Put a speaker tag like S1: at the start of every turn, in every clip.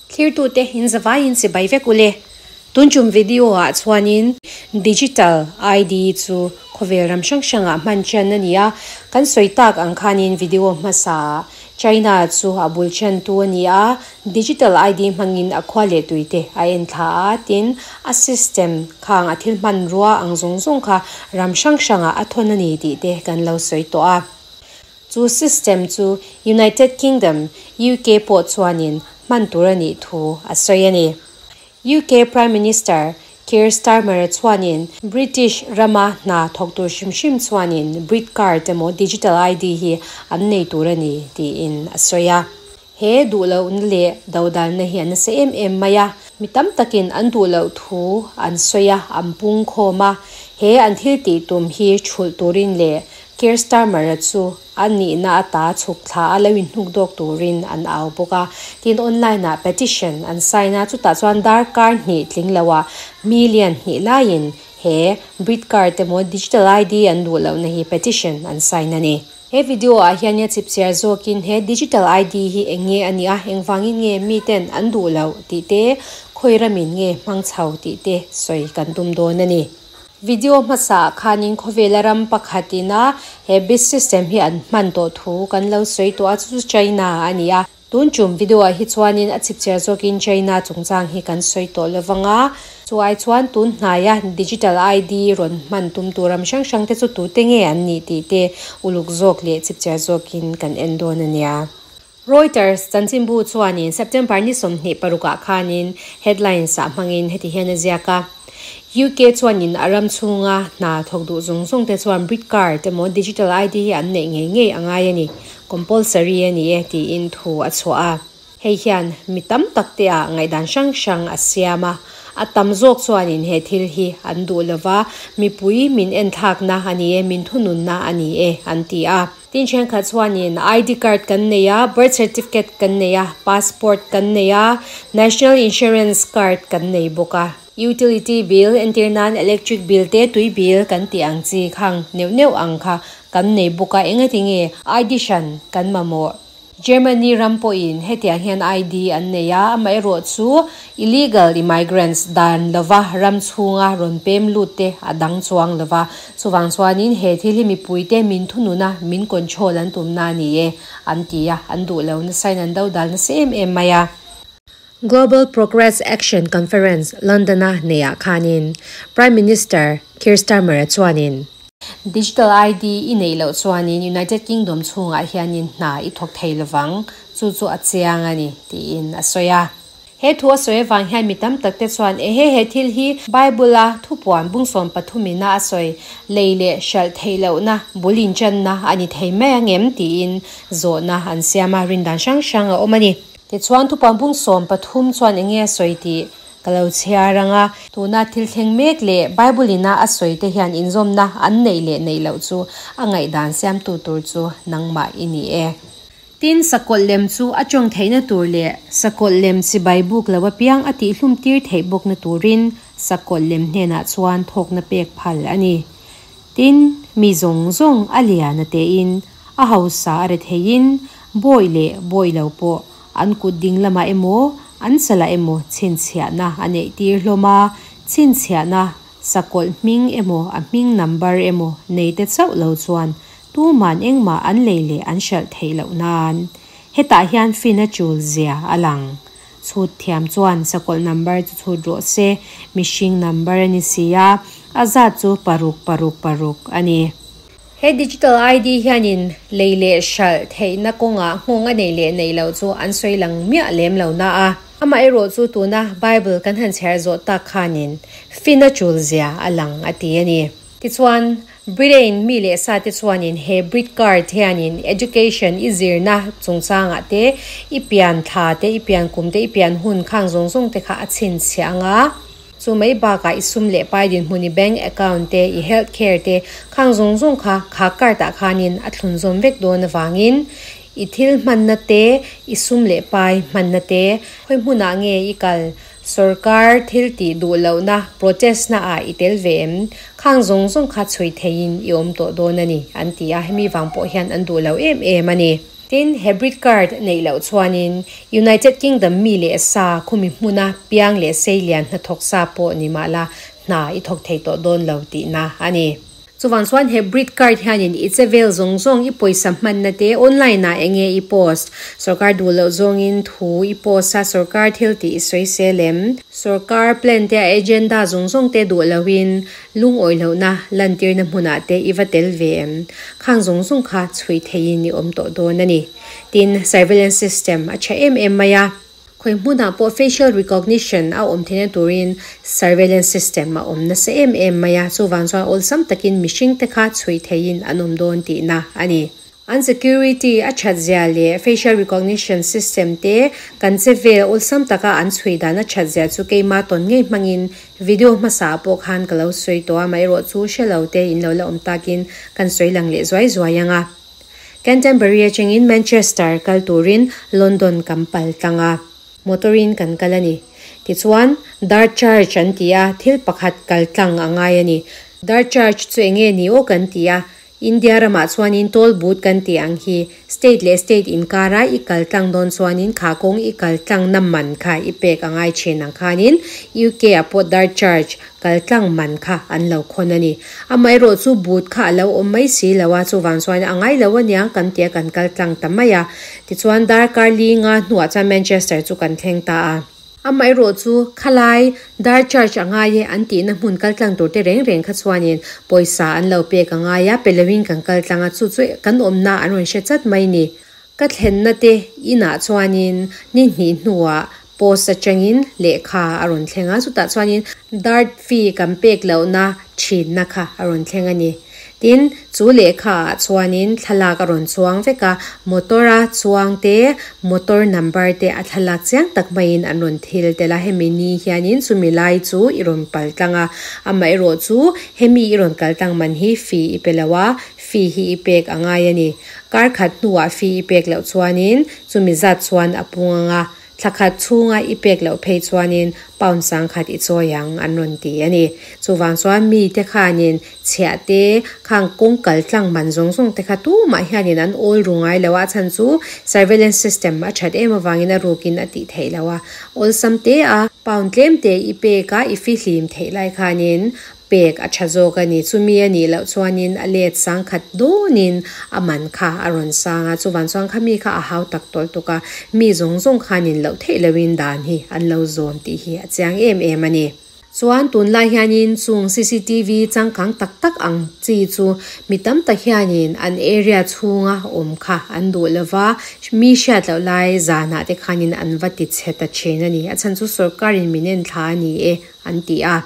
S1: Thlirtute in zavaiin chibai vek ule. Tun tum video ah chuanin Digital ID chu khawvel ram hrang hrangah hman ṭan a ni a, kan sawi tak ang khanin video hmasa ah China chu a bul ṭantu a ni a, Digital ID hmangin a khua leh tuite a en thla a, tin a system khang a thil hmanrua ang zawng zawng kha ram hrang hrangah a thawn a ni tih te kan lo sawi tawh a. Chu system chu United Kingdom, UK, pawh chuanin hman tur a nih thu a sawi a ni. UK Prime Minister Keir Starmer-a chuanin British rama hna thawk tur hrim hrim chuanin Brit Card emaw Digital ID hi an nei tur a ni tiin a sawi a. He duhlohna leh dodalna hi a nasa em em mai a, mi tam takin an duhloh thu an sawi a, an pung khawm a. He an thil tih tum hi thulh turin leh Keir Starmer-a chu a nihna ata chhuk thla a lo inhnuk dawk turin an au bawk a. Tin, online-ah petition an sign a, chutah chuan darkar hnih tling loah million hnih laiin he Brit Card emaw Digital ID an duh lohna hi petition an sign a ni. He video ah hian nia chipchiar zawkin he Digital ID hi eng nge a nih a, engvangin nge miten an duh loh tih te, khawi ramin nge hmang chho tih te sawi kan tum dawn a ni. Video hmasa ah khanin khawvela ram pakhat ina he bit system hi an hman tawh thu kan lo sawi tawh a, chu chu China a ni a. Tun tum video ah hi chuanin a chipchiar zawkin China chungchang hi kan sawi tawh lo vang a, chu ai chuan tun hnaia Digital ID rawn hman tum tur ram hrang hrang te chu tute nge an nih tih te uluk zawk leh chipchiar zawkin kan en dawn a nia. Reuters chanchinbu chuanin September ni 26 ah khanin headlines ah hmangin heti hian a ziak a, UK chuanin a ram chhunga hna thawk duh zawng zawng te chuan Brit Card emaw Digital ID hi an neih ngei ngei a ngai a ni, compulsory a ni e tiin thu a chhuah a. Hei hian mi tam tak te ah ngaihdan hrang hrang a siam a, a tam zawk chuanin he thil hi an duh lova, mipui min enthlakna a ni e, min thununna a ni e an ti a. Tin thenkhat chuanin ID card kan nei a, birth certificate kan nei a, passport kan nei a, national insurance card kan nei bawk a. Utility bill entir nan electric bill te tui bill kan tih ang chi khang neuh neuh ang kha kan nei bawk a, engati nge ID hran kan mamawh? Germany ram pawhin hetiang hian ID an nei a, amaherawh chu illegal immigrants dan lova ram chhunga rawn pem lut te a dang chuang lova. Chuvang chuanin he thil hi mipuite min thununa min control an tumna a ni e an ti a, an duh lo nasain an dodal nasa em em mai a. Global Progress Action Conference London-a neiah khanin Prime Minister Keir Starmer-a chuanin, Digital ID i neih loh chuanin United Kingdom chhungah hianin hna i thawk thei lovang, chu chu a chiang a ni, tiin a sawi a. He thu a sawi avang hian mi tam takte chuan ehe he thil hi Bible-a thupuan bung 13 ina a sawi lei leh hralh theih lohna bul inchanna a ni thei mai ang em tiin zawhna an siam a, rindan hrang hrang a awm a ni. Tichuan thupuan bung 13 chuan enge a sawi tih Ka lo chhiar ang a, tuna thil thleng mek leh Bible ina a sawi te hian inzawmna an neih leh neih loh chu a ngaihdan siamtu tur chu nangmah i ni e. Tin, sakawlh lem chu a tawng theihna tur leh sakawlh lem chibai buk lo apiang a tihhlum tir theih bawkna turin sakawlh lem hnenah chuan thawkna pek phal a ni. Tin, mi zawng zawng a lian a tein, a hausa a retheiin, bawi leh bawi lo pawh An kut ding lamah emaw, an chalah emaw chhinchhiahna a neih tir hlawm a, chhinchhiahna sakawlh hming emaw a hming number emaw nei te chauh lo chuan tuman engmah an lei leh an hralh theih loh nan. Hetah hian fin a chul zia a lang. Chhut thiam chuan sakawlh number chu chhut rawh se, mihring number a ni si a, a zat chu paruk paruk paruk a ni. He Digital ID hianin lei leh hralh theihna kawngah nghawng a nei leh neih loh chu an sawi lang miah lem lo na a. Amaherawh chu tuna Bible kan han chhiar zawh tak khanin fin a chul zia a lang a ti a ni. Tichuan, Britain mi leh sa te chuanin he Brit Card hianin education i zirna chungchangah te, i pian thla te, i pian kum te, i pian hun khang zawng zawng te kha a chhinchhiah ang a. Chu mai bakah i sum leh pai dinhmun i bank account te, i health care te khang zawng zawng kha kha card ah khanin a thlun zawm vek dawn avangin i thil hmanna te, i sum leh pai hmanna te, khawi hmunah nge i kal, Sorkar thil tih duh lohna protest na ah i tel ve em? Khang zawng zawng kha chhui theihin i awm tawh dawn a ni, an ti a, hemi vang pawh hian an duh lo em em a ni. Tin, he Brit card neih loh chuanin United Kingdom mi leh sa khumi hmuna piang leh seilian hnathawk sa pawh ni mah la hna i thawk thei tawh dawn lo tihna a ni. Chuvang chuan he Brit card hianin i che vel zawng zawng i pawisa hmanna te online ah enge i post, sorkar duh loh zawngin thu i post a, sorkar thil tih i sawi sel em? Sorkar plan te a agenda zawng zawng te duh lohin lungawi lohna lantirna hmunah te i va tel ve em? Khang zawng zawng kha chhui theihin i awm tawh dawn a ni. Tin, surveillance system a tha em em mai a. Khawi hmunah pawh facial recognition a awm theihna turin surveillance system a awm nasa em em mai a, chuvang chuan awlsam takin mihring te kha chhui theihin an awm dawn tihna a ni. An security a that zia leh facial recognition system te kan che vel awlsam taka an chhui dan a that zia chu keima tawn ngei hmangin video hmasa ah pawh khan ka lo sawi tawh a, amaherawh chu hre lo te in lo la awm takin kan sawi lang leh zuai zuai ang a. Canterbury atangin Manchester kal turin London kan pal tlang a, motor-in kan kal a ni. Tichuan, Dart Charge an ti a, thil pakhat kal tlang a ngai a ni. Dart Charge chu eng nge ni aw kan ti a, India ramah chuanin toll booth kan tih ang hi, state leh state inkara i kal tlang dawn chuanin kha kawng i kal tlangna man kha i pek a ngai thin ang khanin UK ah pawh Dart Charge Kal tlang man kha an lo khawn a ni. Amaherawh chu boot kha a lo awm mai si lo a, chuvang chuan a ngai lo aniang kan tia kan kal tlang ta mai a. Tichuan darkar li nga hnuah chuan Manchester chu kan thleng ta a. Amaherawh chu khalai dar charge a ngai e an tihna hmun kal tlang tur te reng reng kha chuanin pawisa an lo pek a ngai a, pe loin kan kal tlang a, chu chu kan awmna an rawn hre chat mai ni. Ka thlenna te inah chuanin ni hnih hnuah post atangin lehkha a rawn thleng a, chutah chuanin dart fee kan pek lohna thinna kha a rawn thleng a ni. Tin, chu lehkha ah chuanin thlalak a rawn chuang vek a, motor a chuang te, motor number te a thlalak chiang tak maiin an rawn thil tel a, hemi ni hianin chumi lai chu i rawn pal tlang a, amaherawh chu hemi i rawn kal tlang man hi fee i pe lo a, Fee hi i pek a ngai a ni. Kar khat hnuah fee i pek loh chuanin chumi zat chuan a pung ang a, thla khat chhunga i pek loh phei chuanin pound sangkhat i chawi ang an rawn ti a ni. Chuvang chuan mite khanin chhiah te, khang kawng kal tlang man zawng zawng te kha tumah hianin an awl ru ngai lo a, a chhan chu surveillance system a that em avangin a rukin a tih theih loh a. Awlsam te a pound tlem te i pek a, i fihlim theih lai khanin Pek a tha zawk a ni. Chumi a nih loh chuanin a let sang khat dawnin a man kha a rawn sang a, chuvan chuan kha mi kha a hau tak tawlh tuk a, mi zawng zawng khanin loh theih lohin dan hi an lo zawm tih hi a chiang em em a ni. Chuan tunlai hianin chung cctv changkang tak tak ang chi chu mi tam tak hianin an area chhunga awm kha an duh lova, mi hriat loh lai zanah te khanin an va ti chhe ta thin a ni. A chhan chu sorkarin min en thla a ni e an ti a.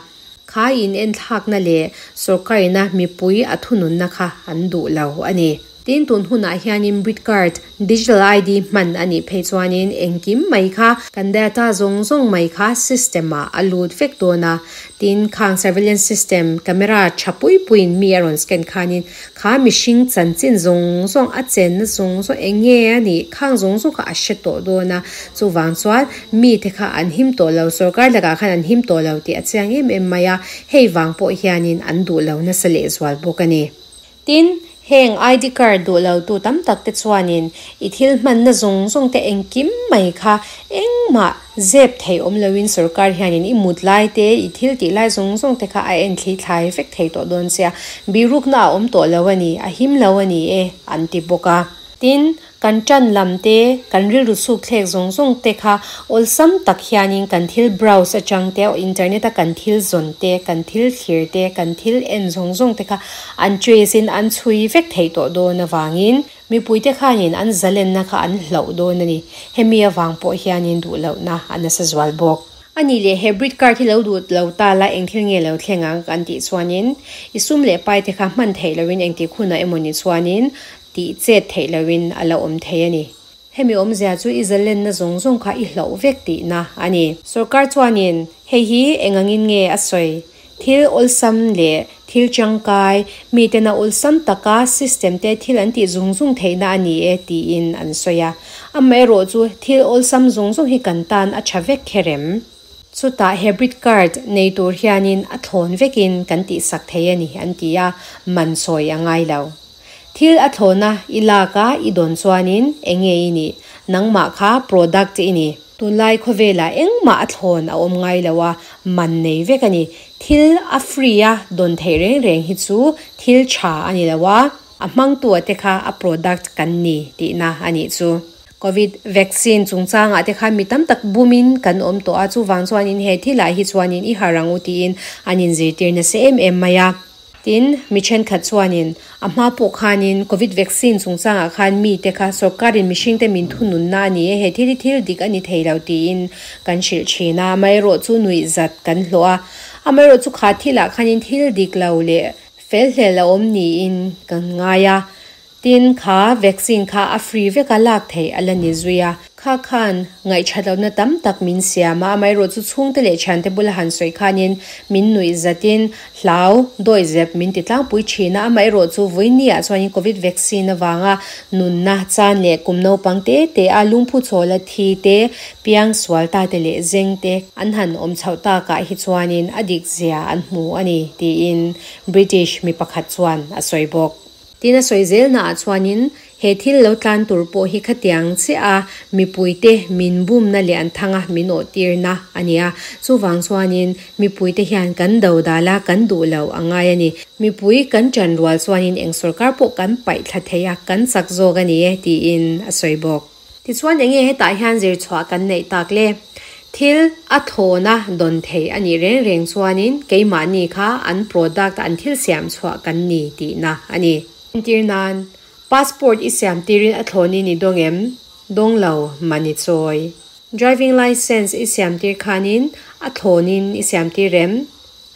S1: Kha in enthlakna leh sorkarina mipui a thununna kha an duh lo a ni. Tin, tun hunah hianin Brit Card, Digital ID, hman a nih phei chuanin engkim mai kha kan data zawng zawng mai kha system ah a lut vek dawn a. Tin, khang surveillance system, camera tha pui puiin mi a rawn scan khanin kha mihring chanchin zawng zawng, a chenna zawng zawng eng nge a nih khang zawng zawng kha a hre tawh dawn a. Chuvang chuan mite kha an him tawh lo, sorkar lakah khan an him tawh lo tih a chiang em em mai a, hei vang pawh hianin an duh lo nasa lehzual bawk a ni. Tin, heng ID card duh lo tu tam tak te chuanin i thil hmanna zawng zawng te engkim mai kha engmah zep theih awm loin sorkar hianin i mut lai te, i thil tih lai zawng zawng te kha a en thli thlai vek thei tawh dawn sia, birukna a awm tawh lo a ni, a him lo a ni e an ti bawk a. Tin, kan ṭan lam te, kan rilru chhuk thlek zawng zawng te kha awlsam tak hianin kan thil browse aṭang te, internet a kan thil zawn te, kan thil thlir te, kan thil en zawng zawng te kha an trace in an chhui vek theih tawh dawn avangin mipuite khanin an zalenna kha an hlauh dawn a ni. Hemi avang pawh hianin duh lohna a nasa zual bawk. A nih leh he Brit card hi lo duh lo ta la eng thil nge lo thleng ang kan tih chuanin i sum leh pai te kha hman theih loin engtik hunah emawni chuanin tih chet theih loin a la awm thei a ni. Hemi awmzia chu i zalenna zawng zawng kha i hlauh vek tihna a ni. Sorkar chuanin hei hi eng angin nge a sawi? Thil awlsam leh thil tangkai, mitena awlsam taka system te thil an tih zung zung theihna a ni e tiin an sawi a. Amaherawhchu thil awlsam zawng zawng hi kan tan a tha vek kher em? Chutah he Brit card nei tur hianin a thlawn vekin kan tihsak thei a ni an ti a, man sawi a ngai lo. Thil a thlawna i lak a i dawn chuanin enge i nih? Nangmah kha product i ni. Tunlai khawvelah engmah a thlawn a awm ngai lo a, man nei vek a ni. Thil a free a dawn theih reng reng hi chu thil tha a ni lo a, a hmangtu te kha a product kan ni tihna a nih chu. Covid vaccine chungchangah te khan mi tam tak bumin kan awm tawh a, chuvang chuanin he thilah hi chuanin i harh ang u tiin an inzirtir nasa em em mai a. Tin, mi thenkhat chuanin a hma pawh khanin Covid vaccine chungchangah khan mite kha sorkarin mihringte min thununna a ni e, he thil hi thil dik a ni thei lo tiin kan hrilh thin a, amaherawhchu nuihzat kan hlawh a. Amaherawhchu kha thilah khanin thil dik lo leh felhlel a awm niin kan ngai a. Tin, kha vaccine kha a free veka lak theih a la ni zui a. Kha khan ngaihṭhatlohna tam tak min siam a, amaherawhchu chhungte leh thiante bula han sawi khanin min nuih zatin hlau dawihzep min ti tlangpui ṭhin a, amaherawhchu vawinia chuanin Covid vaccine avanga nunna chan leh kum naupang te te a lungphu chawla thi te, piang sual ta te leh zeng te an han awm chhoh takah hi chuanin a dik zia an hmu a ni, tiin British mi pakhat chuan a sawi bawk. Tin a sawi zelnaah chuanin he thil lo tlan tur pawh hi khatiang chiah a mipuite min bumna leh an thanga min awh tirna a ni a. Chuvang chuanin mipuite hian kan do dal a, kan duh lo a ngai a ni. Mipui kan ṭan rual chuanin eng sorkar pawh kan paih thla thei a, kan chak zawk a ni e tiin a sawi bawk. Tichuan enge hetah hian zir chhuah kan neih tak le? Thil a thlawna dawn thei a nih reng reng chuanin keimahni kha an product an thil siam chhuah kan ni tihna a ni. Entir nan, passport i siam tirin a thlawnin i dawng em? Dawng lo, man i chawi. Driving licence i siam tir khanin a thlawnin i siam tir em?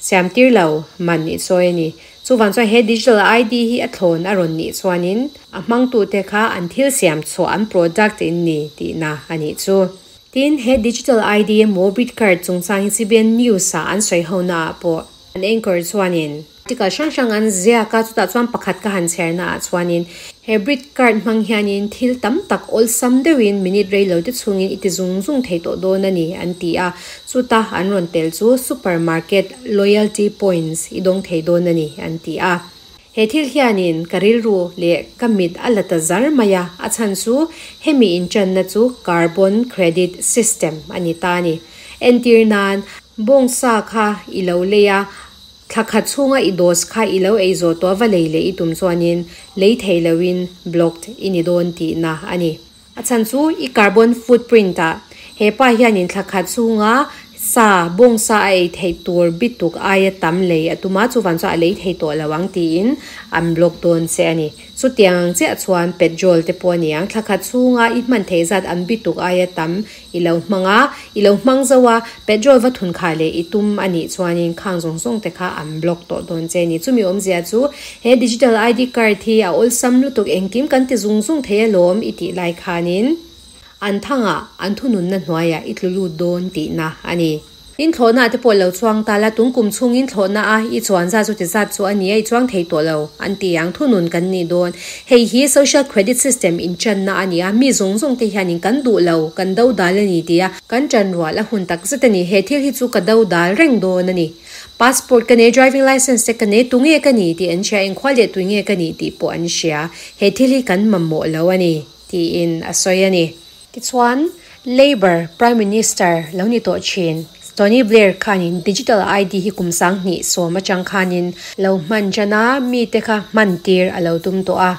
S1: Siam tir lo, man i sawi a ni. Chuvang chuan he digital ID hi a thlawn a rawn nih chuanin a hmangtute kha an thil siam chhuah, an product in ni tihna a nih chu. Tin, he digital ID emaw Brit card chungchang hi CBN News ah an sawi ho naah pawh an anchor chuanin article hrang hrang an ziak a, chutah chuan pakhat ka han chhiar naah chuanin he Brit card hmang hianin thil tam tak awlsam deuhin minute rei lo te chhungin i ti zung zung thei tawh dawn a ni an ti a. Chuta an rawn tel chu super market loyalty points i dawng thei dawn a ni an ti a. He thil hianin ka rilru leh ka mit a la ta zar mai a, a chhan chu hemi inchanna chu carbon credit system a ni ta a ni. Entir nan, bawngsa kha i lo lei a, thla khat chhunga i dose kha i lo ei zawh tawh va lei leh i tum chuanin lei thei loin blocked i ni dawn tihna a ni. A chhan chu i carbon footprint ah he pa hianin thla khat chhunga sa, bawngsa a ei theih tur bituk aia tam lei a tum a, chuvan chuan a lei thei tawh lo ang tiin an block dawn che a ni. Chutiang ang chiah chuan petrol te pawh a ni ang, thla khat chhunga i hman theih zat an bituk aia tam i lo hmang a, i lo hmang zo a, petrol va thun kha leh i tum a nih chuanin khang zawng zawng te kha an block tawh dawn che a ni. Chumi awmzia chu he digital ID card hi a awlsam lutuk engkim kan ti zung zung thei alawm i tih lai khanin an thangah an thununna hnuaiah i tlu lut dawn tihna a ni. In thlawhna te pawh lo chuang ta la, tung kum chhungin thlawhna a i chuan zat chu ti zat chu a ni a, i chuang thei tawh lo an ti ang, thunun kan nih dawn. Hei hi social credit system inchanna a ni a, mi zawng zawng te hianin kan duh lo, kan do dal a ni ti a, kan ṭan rual a hun tak zet a ni, he thil hi chu ka do dal reng dawn a ni. Passport ka nei, driving licence te ka nei, tu nge ka ni tih an hria, engkhual leh tui nge ka nih tih pawh an hria, he thil hi kan mamawh lo a ni, tiin a sawi a ni. Tichuan, Labour Prime Minister lo ni tawh thin Tony Blair khanin Digital ID hi kum 2010 atang khanin lo hman tan a, mite kha hman tir a lo tum tawh a.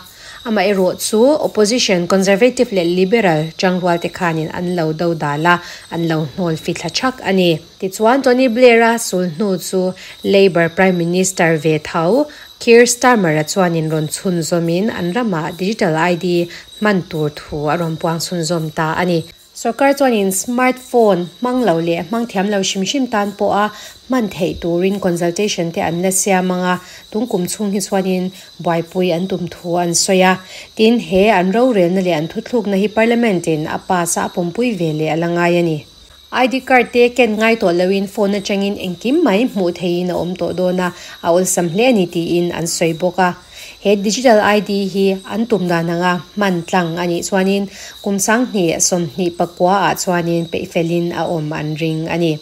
S1: Amaherawh chu Opposition Conservative leh Liberal tangrual te khanin an lo do dal a, an lo hnawl fithla thak a ni. Tichuan, Tony Blair-a sul hnu chu Labour Prime Minister ve tho Keir Starmer-a chuanin rawn chhunzawmin an ramah Digital ID hman tur thu a rawn puang chhunzawm ta a ni. Sorkar chuanin smart phone hmang lo leh hmang thiam lo hrim hrim tan pawha hman theih turin consultation te an la siam ang a, tung kum chhung hi chuanin buaipui an tum thu an sawi a. Tin, he an rorelna leh an thuthlukna hi Parliament in a pass a, a pawmpui ve leh a la ngai a ni. ID card te ken ngai tawh loin phone atangin engkim mai hmuh theihin a awm tawh dawn a, a awlsam hle a ni tiin an sawi bawk a. He digital ID hi an tum dan anga hman tlang a nih chuanin kum 2024 ah chuanin peihfelin a awm an ring a ni.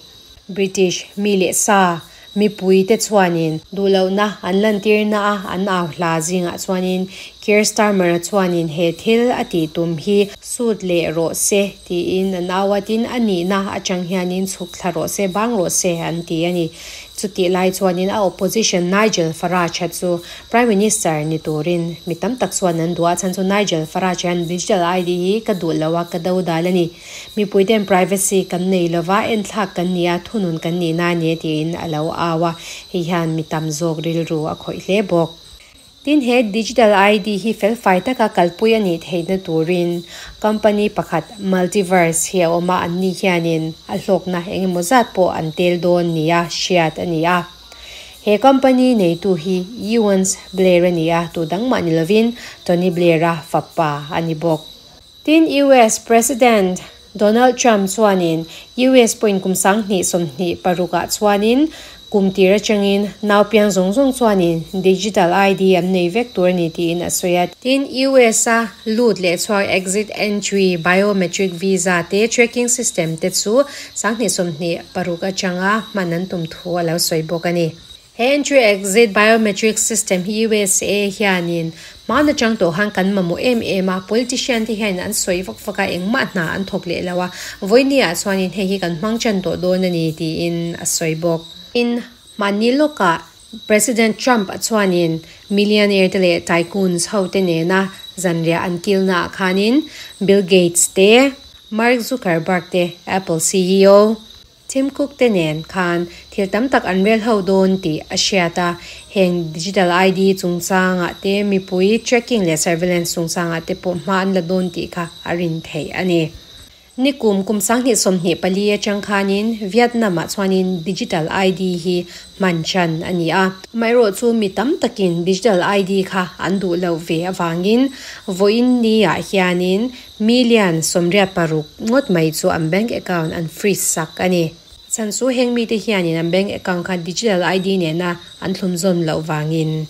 S1: British mi leh sa mipui te chuanin duhlohna an lantirna a an au hla zingah chuanin Keir Starmer-a chuanin he thil a tih tum hi sut leh rawh se tiin an au a, tin a nihna atang hianin chhuk thla rawh se, bang rawh se an ti a ni. Chutih lai chuanin a opposition Nigel Farage-a chu Prime Minister ni turin mi tam tak chuan an duh a, chhan chu Nigel Farage hian Digital ID hi ka duh lo a, ka do dal a ni. Mipui ten privacy kan nei lova, enthlak kan ni a, thunun kan nih na a ni tiin a lo au a, hei hian mi tam zawk rilru a khawih hle bawk. Tin, he Digital ID hi felfai taka kalpui a nih theihna turin company pakhat Multiverse hi a awm a, anni hianin a hlawkna eng emaw zat pawh an tel dawn nia hriat a ni a. He company neitu hi Euans Blair a ni a, tu dang mah ni lovin Tony Blair-a fapa a ni bawk. Tin, US President Donald Trump chuanin US pawhin kum 2026 ah chuanin kum tir atangin nau piang zawng zawng chuanin digital ID an nei vek tur a ni tiin a sawi a. Tin, US a lut leh chhuak exit entry biometric visa te tracking system te chu 2026 atanga hman an tum thu a lo sawi bawk a ni. He entry exit biometric system hi USA hianin hmaan atang tawh khan kan mamawh em em a, politician te hianin an sawi vak vak a, engmah hna an thawk leh lo a, vawiini ah chuanin hei hi kan hmang tan tawh dawn a ni tiin a sawi bawk. Tin, mahni lawkah President Trump a chuanin millionaire te leh tycoons ho te nena zanriah an kilna ah khanin Bill Gates te, Mark Zuckerberg te, Apple ceo, Tim Cook te nen khan thil tam tak an rel ho dawn tih a hriat a, heng Digital ID chungchangah te mipui tracking leh surveillance chungchangah te pawh hma an la dawn tih kha a rin theih a ni. Nikum kum 2024 atang khanin Vietnam ah chuanin Digital ID hi hman chan a ni a. Amaherawh chu mi tam takin Digital ID kha an duh loh ve avangin vawiin ni ah hianin Million 86 ngawt mai chu an bank account an freeze sak a ni. Chhan chu heng mite hianin an bank account kha digital ID nena an thlunzawm loh vangin.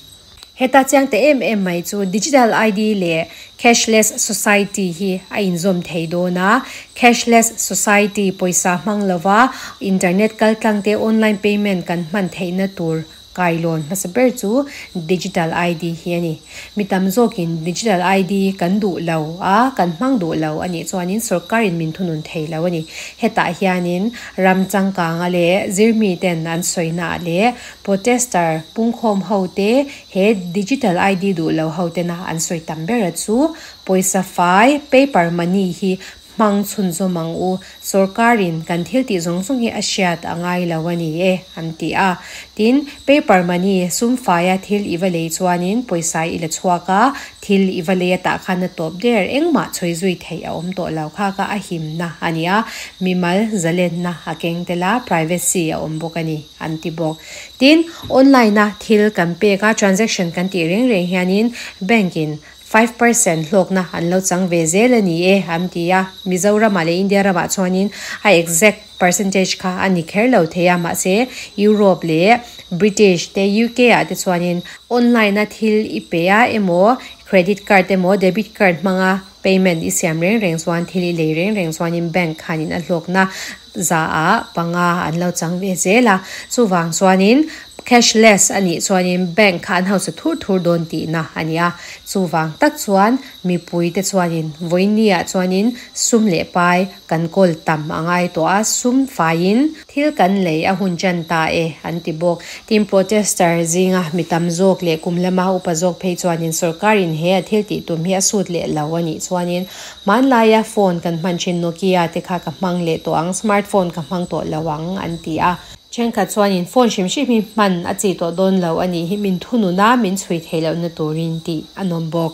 S1: Heta chiang ta em em mai chu digital ID leh cashless society hi a inzawm thei dawn a, cashless society pawisa hmang lova internet kaltlang te online payment kan hman theihna tur Kailawn hmasa ber chu Digital ID hi a ni. Mi tam zawkin Digital ID kan duh lo a, kan hmang duh lo a nih chuanin sorkarin min thunun thei lo a ni. Hetah hianin ram changkanga leh zirmiten an sawinaah leh protester pungkhawm hote he Digital ID duh lo hotena an sawi tam bera chu pawisa fai, paper money, hi Hmang chhunzawm ang u, sorkarin kan thil tih zawng zawng hi a hriat a ngai lo a ni e, an ti a. Tin, paper money, sum faia thil i va lei chuanin pawisa i la chhuak a, thil i va lei atah khan a tawp der, engmah chhawi zui theih a awm tawh lo kha kha a himna a ni a, mimal zalenna a keng tel a, privacy a awm bawk a ni, an ti bawk. Tin, online-a thil kan pek a, transaction kan tih reng reng hianin bank-in 5% hlawkna an lo chang ve zel a ni e, an ti a. Mizoramah leh India ramah chuanin a exact percentage kha a ni kher lo thei a, mahse Europe leh British te UK ah te chuanin online a thil i pe a emaw credit card emaw debit card hmanga payment i siam reng reng chuan thil i lei reng reng chuanin bank khanin a hlawkna za ah panga an lo chang ve zel a, chuvang chuanin cashless a nih chuanin bank kha an hausa thur thur dawn tihna a ni a, chuvang tak chuan mipui te chuanin vawiini ah chuanin sum leh pai kan kawl tam a ngai tawh a, sum faiin thil kan lei a hun tan ta e an ti bawk. Tin, protester zinga mi tam zawk leh kum lama upa zawk phei chuanin sorkarin he a thil tih tum hi a sut leh lo a nih chuanin Hmanlaia phone kan hman thin Nokia te kha ka hmang leh tawh ang, smart phone ka hmang tawh lo ang an ti a. Thenkhat chuanin phone hrim hrim hi hman a chi tawh dawn lo a nih hi min thunun a, min chhui theih lohna turin tih a nawm bawk.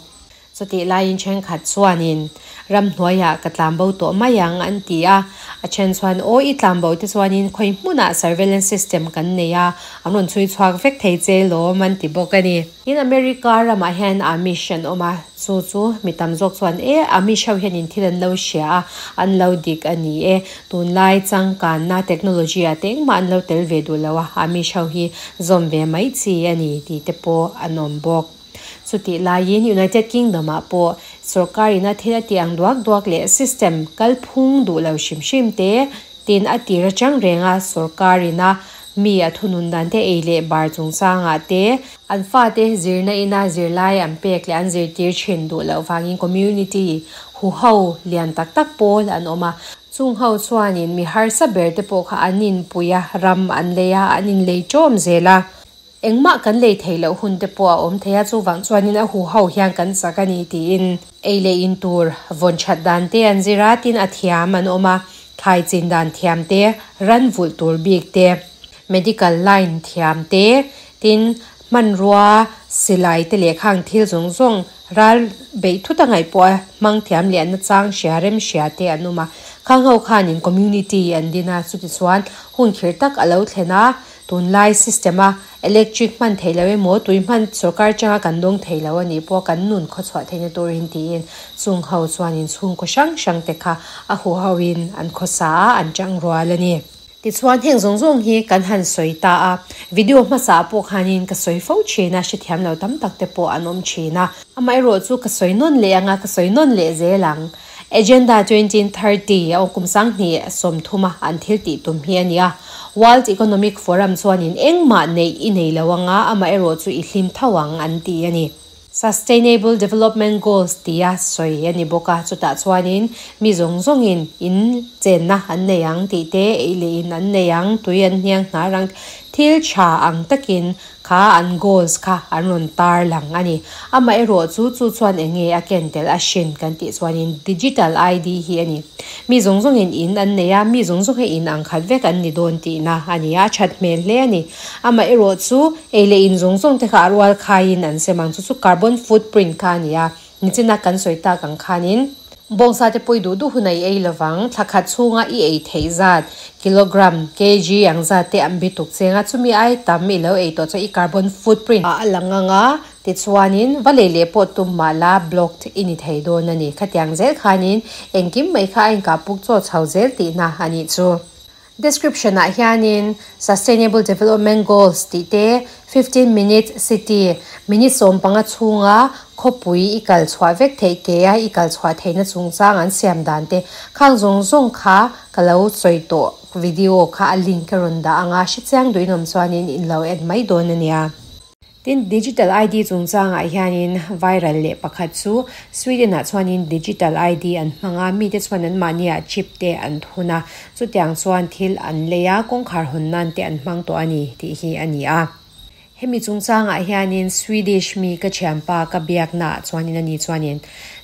S1: Chutih laiin thenkhat chuanin ramhnuaiah ka tlanbo tawh mai ang an ti a, a then chuan aw i tlanbo te chuanin khawi hmunah surveillance system kan nei a, an rawn chhui chhuak vek thei che lawm an ti bawk a ni. Tin America ramah hian Amish an awm a. Chu chu mi tam zawk chuan e Amish ho hianin thil an lo hria a, an lo dik a ni e. Tunlai changkanna technology ah te engmah an lo tel ve duh lo a, Amish ho hi zawm ve mai chi a ni tih te pawh an awm bawk. Chutih laiin United Kingdom ah pawh sorkarin a thil a tih ang duak duak leh system kalphung duh lo hrim hrim te, Tin, a tir atang renga sorkar ina mi a thunun dan te ei leh bar chungchangah te an fate zirna ina zirlai an pek leh an zirtir thin duh loh vangin community hu ho lian tak tak pawl an awm a. Chung ho chuanin mi harsa ber te pawh kha an inpui a, ram an lei a, an inlei tawm zel a. Engmah kan lei theih loh hun te pawh a awm thei a, chuvang chuanin a huho hian kan chak a ni tiin ei leh in tur vawn that dan te an zir a, tin a thiam an awm a, thlai chin dan thiam te, ran vulh tur bik te, medical line thiam te, tin hmanrua silai te leh khang thil zawng zawng ral beih thut a ngaih pawh a hmang thiam leh an nachang hria rem hria te an awm a, khang ho khanin community an din a, chutichuan hun khirh tak a lo thlen a. Tunlai system a electric hman theih loh emaw tui hman sorkar changa kan dawng thei lo a nih pawh kan nun khawchhuah theihna turin tiin chung ho chuanin chhungkaw hrang hrang te kha a huho in an khawsa a, an chang rual a ni. Tichuan heng zawng zawng hi kan han sawi ta a, video hmasa ah pawh khanin ka sawi fo thin a, hrethiam lo tam tak te pawh an awm thin a. Amaherawh chu ka sawi nawn leh ang a, ka sawi nawn leh zel ang. Agenda 2030 a kum 2030 a an thil tih tum hi a ni a. World Economic Forum chuanin engmah neih i nei lo anga amaherawh chu i hlim tho ang an ti a ni. Sustainable Development Goals tia sawi a ni bawk a, chutah chuanin mi zawng zawngin in chenna an nei ang tih te, ei leh in an nei ang, tui an hniang hnar ang, thil tha ang takin Kha an goals kha an rawn tar lang a ni. Amaherawh chu chu chuan eng nge a ken tel a hrin kan tih chuanin digital ID hi a ni. Mi zawng zawngin in an nei a, mi zawng zawng hi in ang khat vek an ni dawn tihna a ni a, a that hmel hle a ni. Amaherawh chu ei leh in zawng zawng te kha a rual khaiin an sem ang, chu chu carbon footprint kha a ni a. Nichina kan sawi tak ang khanin bawngsa te pawh i duh duh hunah i ei lovang, thla khat chhunga i ei theih zat, kilogram, kg, ang zat te an bituk cheng a, chumi ai tam i lo ei tawh chuan i carbon footprint a lang ang a, tichuanin va lei leh pawh tum mah la blocked i ni thei dawn a ni. Khatiang zel khanin engkim mai kha a inkah puk chaw chho zel tihna a nih chu. Description ah hianin Sustainable Development Goals tih te, 15 Minute City, minute 15 chhunga khawpui i kal chhuah vek theih ke a i kal chhuah theihna chungchang an siam dan te khang zawng zawng kha ka lo sawi tawh video kha a link ka rawn dah ang a, hrechiang duinawm chuanin in lo en mai dawn a nia. Tin, Digital ID chungchangah hianin viral leh pakhat chu Sweden-ah chuanin Digital ID an hmang a, mite chuan anmahniah chip te an thun a, chutiang chuan thil an lei a, kawngkhar hawn nan te an hmang tawh a ni tih hi a ni a. Hemi chungchangah hianin Swedish mi ka thianpa ka biaknaah chuanin ani chuanin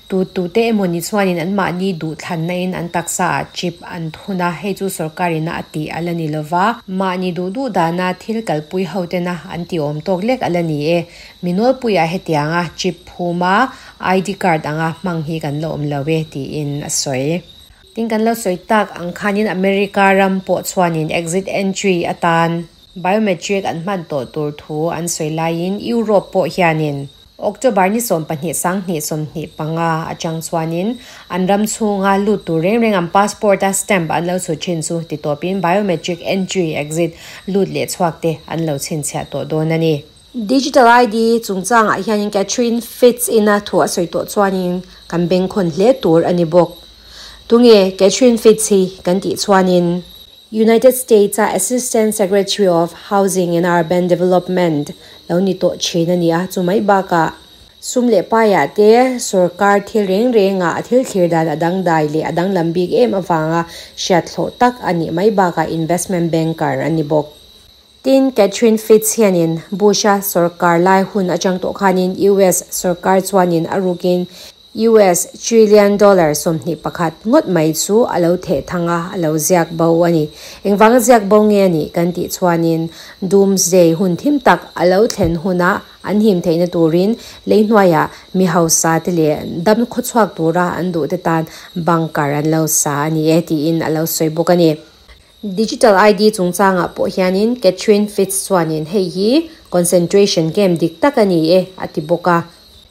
S1: Tu tute emawni chuanin anmahni duhthlanna in an taksa ah chip an thun a, hei chu sorkar ina a tih a la ni lova, mahni duh duh dana thil kalpui ho tena an ti awm tawk lek a la ni e. Mi nawlpuiah hetianga chip phuma ID card anga hmang hi kan la awm lo e tiin a sawi. Tin kan lo sawi tak ang khanin America ram pawh chuanin exit entry atan biometric an hman tawh tur thu an sawi laiin Europe pawh hianin October ni 12 2025 atang chuanin an ram chhunga lut tur reng reng an passport a stamp an lo chhut thin chu ti tawpin biometric entry exit lut leh chhuak te an lo chhinchhiah tawh dawn a ni. Digital ID chungchangah hianin Catherine Fitz ina thu a sawi tawh chuanin kan bengkhawn hle tur a ni bawk. Tunge Catherine Fitz hi kan tih chuanin United States-a Assistant Secretary of Housing and Urban Development lo ni tawh thin a ni a, chu mai bakah sum leh paiah te sorkar thil reng rengah a thil thlir dan a dangdai leh a danglam bik em avanga hriathlawh tak a nih mai bakah investment banker a ni bawk. Tin, Catherine Fitz hianin Bush-a sorkar lai hun atang tawh khanin US sorkar chuanin a rukin US trillion dollar 21 ngawt mai chu a lo theh thang a, a lo ziak bo a ni. Engvanga ziak bo nge a nih kan tih chuanin Doomsday hun thim tak a lo thlen huna an him theihna turin lei hnuaiah mi hausa te leh dam khawchhuak tura an duh te tan bunker an lo sa a ni e tiin a lo sawi bawk a ni. Digital ID chungchangah pawh hianin Catherine Fitz chuanin hei hi concentration camp dik tak a ni e a ti bawk a.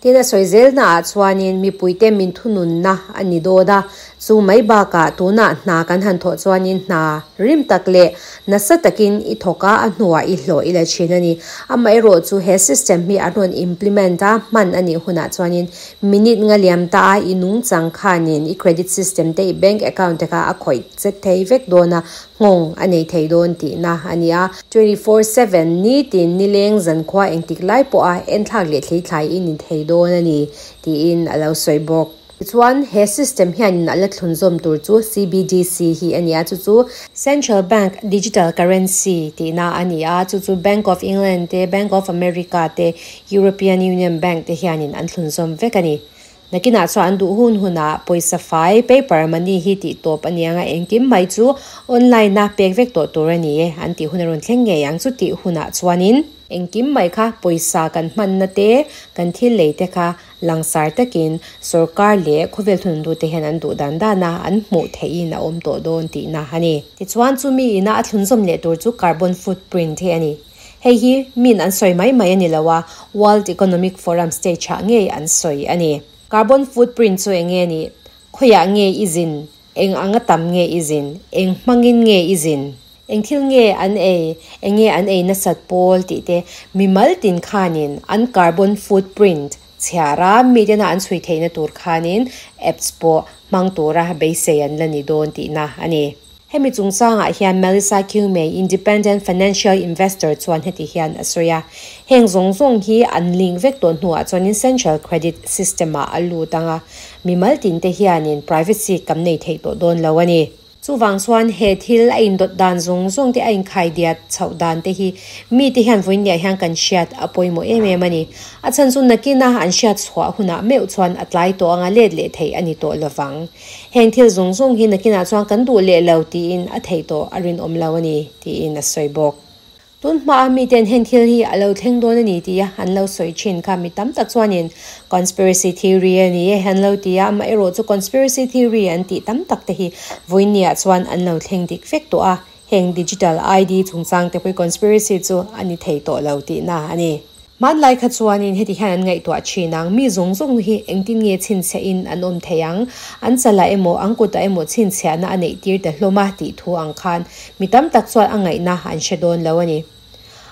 S1: Tin a sawi zelna ah chuanin mipuite min thununna a ni dawn a, chu mai bakah tunah hna kan han thawh chuanin hna rim tak leh nasa takin i thawk a, a hnuah i hlawh i la thin a ni. Amaherawh chu he system hi an rawn implement a, hman a nih hunah chuanin minute nga liam ta a i nungchang khanin i credit system te i bank account te kha a khawih che thei vek dawn a, nghawng a nei thei dawn tihna a ni a. 24/7 nitin nileng zankhua engtik lai pawha enthlak leh thleithlai i ni thei dawn a ni tiin a lo sawi bawk. Tichuan, he system hianin a la thlun zawm tur chu CBDC hi a ni a, chu chu Central Bank Digital Currency tihna a ni a, chu chu Bank of England te, Bank of America te, European Union Bank te hianin an thlun zawm vek a ni. Nakinah chuan an duh hun hunah pawisa fai, paper money, hi tih tawp a ni ang a, engkim mai chu online a pek vek tawh tur a ni e, an tih hun a rawn thleng ngei ang. Chutih hunah chuanin engkim mai kha pawisa kan hmanna te, kan thil lei te kha langsar takin sorkar leh khawvel thunundute hian an duh dan dan a, an hmuh theihin a awm tawh dawn tihna a ni. Tichuan chumi ina a thlunzawm leh tur chu carbon footprint hi a ni. Hei hi min an sawi mai mai a ni lo a, World Economic Forum stage ah ngei an sawi a ni. Carbon footprint chu eng nge nih? Khawiah nge i zin? Eng anga tam nge i zin? Eng hmangin nge i zin? Eng thil nge an ei? Eng nge an ei nasat pawl tih te mimal tin khanin an carbon footprint chhiara mitena an chhui theihna tur khanin apps pawh hmang tura beisei an la ni dawn tihna a ni. Hemi chungchangah hian Melissa Kiumei, independent financial investor chuan heti hian a sawi a, Heng zawng zawng hi an link vek tawh hnuah chuanin central credit system-ah a lut ang a, mimal tinte hianin privacy kan nei theih tawh dawn lo a ni. Chuvang chuan he thil a indawt dan zawng zawng te, a inkhai diat chhoh dan te hi mite hian vawiinniah hian kan hriat a pawimawh em em a ni. A chhan chu nakina an hriat chhuah hunah meuh chuan a tlai tawh anga let leh theih a ni tawh lovang. Heng thil zawng zawng hi nakinah chuan kan duh leh lo tiin a theih tawh a rinawm lo a ni, tiin a sawi bawk. Tun hmaa miten heng thil hi a lo thleng dawn a ni tia an lo sawi thin kha mi tam tak chuanin conspiracy theory a ni e an lo ti a, amaherawh chu conspiracy theory an tih tam tak te hi vawiinniah chuan an lo thleng dik vek tawh a, heng digital ID chungchang te pawh hi conspiracy chu a ni thei tawh lo tihna a ni. Hmanlai kha chuanin heti hian an ngaihtuah thin ang, mi zawng zawng hi engtin nge chhinchhiahin an awm thei ang, an chalah emaw an kutah emaw chhinchhiahna a neih tir ta hlawm a tih thu ang khan mi tam tak chuan a ngaihna an hre dawn lo a ni.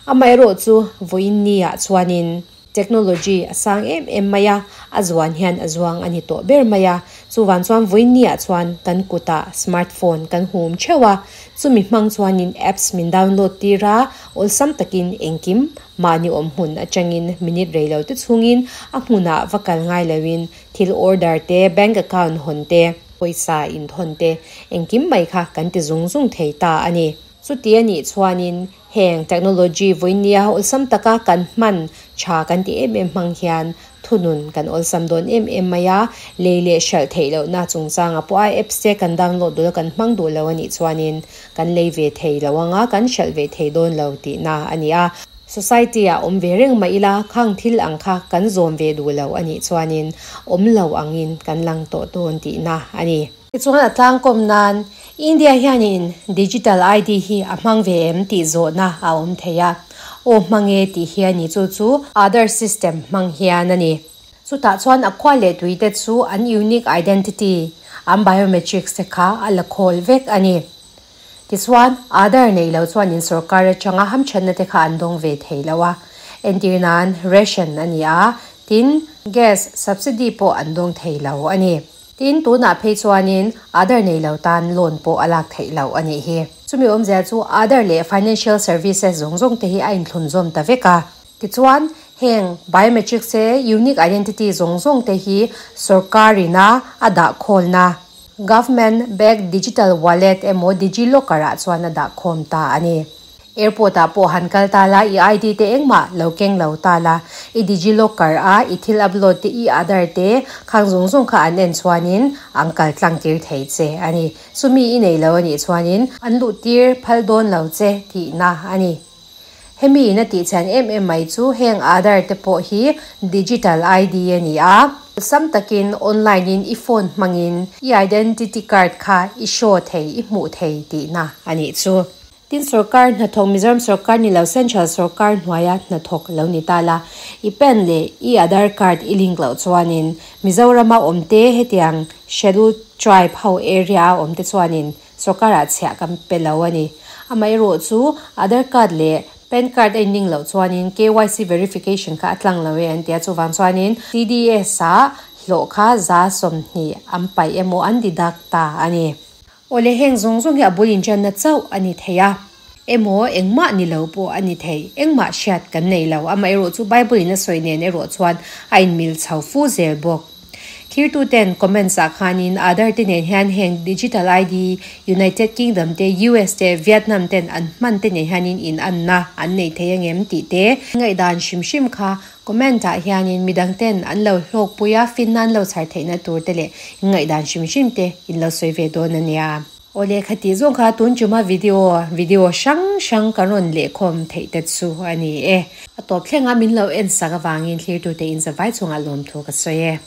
S1: Amaherawh chu vawiin niah chuanin technology a sang em em mai a, a zuan hian a zuang a ni tawh ber mai a, chuvan chuan vawiin niah chuan kan kutah smartphone kan hum theuh a, chumi hmang chuanin apps min download tir a, awlsam takin engkim Mahni awm hmun atangin minute rei lo te chhungin a hmunah va kal ngai loin thil order te, bank account hawn te, pawisa inthawn te engkim mai kha kan ti zung zung thei ta a ni. Chuti a nih chuanin heng technology vawinia awlsam taka kan hman tha kan ti em em hmang hian thunun kan awlsam dawn em em mai a, lei leh hralh theih lohna chungchanga pawh a apps te kan download duh lo kan hmang duh lo a nih chuanin kan lei ve thei lo anga kan hralh ve thei dawn lo tihna a ni a. Society ah awm ve reng mah ila khang thil ang kha kan zawm ve duh lo a nih chuanin awm lo angin kan lang tawh dawn tihna a ni. Tichuan a tlangkawm nan India hianin Digital ID hi a hmang ve em tih zawhna a awm thei a, aw hmang e tih hi a ni chu chu Aadhaar system hmang hian a ni. Chutah chuan a khua leh tuite chu an unique identity, an biometrics te kha a la khawl vek a ni. Tichuan, Aadhaar nei lo chuanin sorkar atanga hamthatna te kha an dawng ve thei lo a. Entir nan, ration a ni a, tin, gas subsidy pawh an dawng thei lo a ni. Tin, tunah phei chuanin Aadhaar nei lo tan loan pawh a lak theih loh a nih hi. Chumi awmzia chu Aadhaar leh financial services zawng zawng te hi a inthlunzawm ta vek a. Tichuan, heng biometrics te unique identity zawng zawng te hi sorkarina a dah khawlna Government backed digital wallet emaw DigiLocker ah chuan a dah khawm ta a ni. Airport ah pawh han kal ta la, i ID te engmah lo keng lo ta la, i DigiLocker a i thil upload te i Aadhaar te khang zawng zawng kha an en chuanin an kal tlang tir thei che a ni. Chumi i nei lo a nih chuanin an luh tir phal dawn lo che tihna a ni. Hemi in a tih chhan em em mai chu heng Aadhaar te pawh hi digital ID a ni a, sam takin online in i phone hmangin i identity card kha i show thei, i hmuh thei tihna a nih chu. Tin sorkar hnathawk Mizoram sorkar ni lo Central sorkar hnuaia hnathawk lo ni ta la. I PAN leh i Aadhaar card i link loh chuanin Mizorama awmte hetiang Scheduled Tribe ho area a awmte chuanin sorkarah chhiah kan pe lo a ni. Amaherawh chu Aadhaar card leh PAN card a inlink loh chuanin KYC verification kha a tlang lo e an ti a, chuvang chuanin TDS ah hlawh kha 20% an paih emaw an deduct ta a ni. Awle heng zawng zawng hi a bul inṭanna chauh a ni thei a, emaw engmah ni lo pawh a ni thei, engmah hriat kan nei lo. Amaherawh chu Bible in a sawi nen erawh chuan a inmil chho fu zel bawk. Thirtuten comments ah khanin Aadhaar te nen hian heng Digital ID, United Kingdom te, US te, Vietnam ten an hman te nen hianin in anna an nei thei angem tih te, ngaihdan hrim hrim kha comment ah hianin midang ten an lo hlawkpui a, finna an lo chhar theihna tur te leh ngaihdan hrim hrim te in lo sawi ve dawn a nia. Awle khati zawng kha tun chuma video video hrang hrang kan rawn lehkhawm theih te chu a ni e. A tawp thlenga min lo en sak avangin thlirtute in zavai chungah lawmthu ka sawi e.